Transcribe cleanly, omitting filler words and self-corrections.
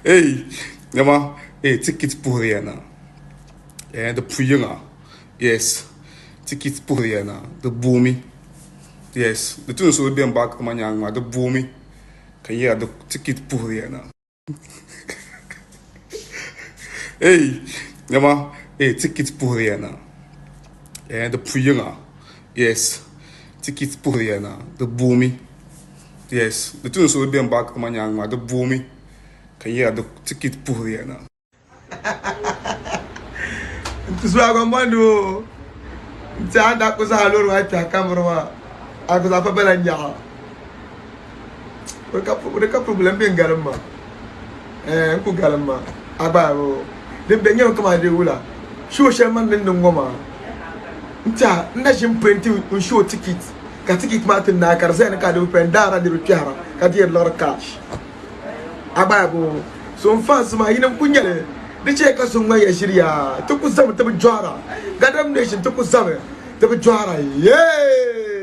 Hey, nyama, hey, tikit puhiriya na. Eh, di pu yiŋa. Yes, tikit puhiriya na. Di boomi. Yes, di tu ni so bɛn baaki ma nyaaŋa maa, di boomi. Ka n yɛra di tikit puhiriya na. Hey, nyama, hey, tikit puhiriya na. Eh, di pu yiŋa. Yes, tikit puhiriya na. Di boomi. Yes, di tu ni so bɛn baaki ma nyaaŋa maa, di boomi. Ka n yɛra di tikit puhiriya na. N ti suhi Agambɔndi o n ti a ni daa ku zaŋ a loori maa kpɛhi kamiri maa a ku zaŋ pa bala nyaɣa di ka problem bɛ n galim ma n ku galim ma a gba din bɛ nyɛmi kamani dee wula show shɛli man ni niŋ ŋɔ maa n tiɛha n na ʒi n printi n show ticket ka ticket maa ti naai ka di zaya ni ka di bi paya n daara niriba kpɛhira ka deeri liɣiri cash. A gba bo so n fans maa yinim ku nyɛli di chɛ ka so ŋma ya ʒiri yaa ti ku zami ti bi jɔhira Gadam nation ti ku zami ti bi jɔhira yee.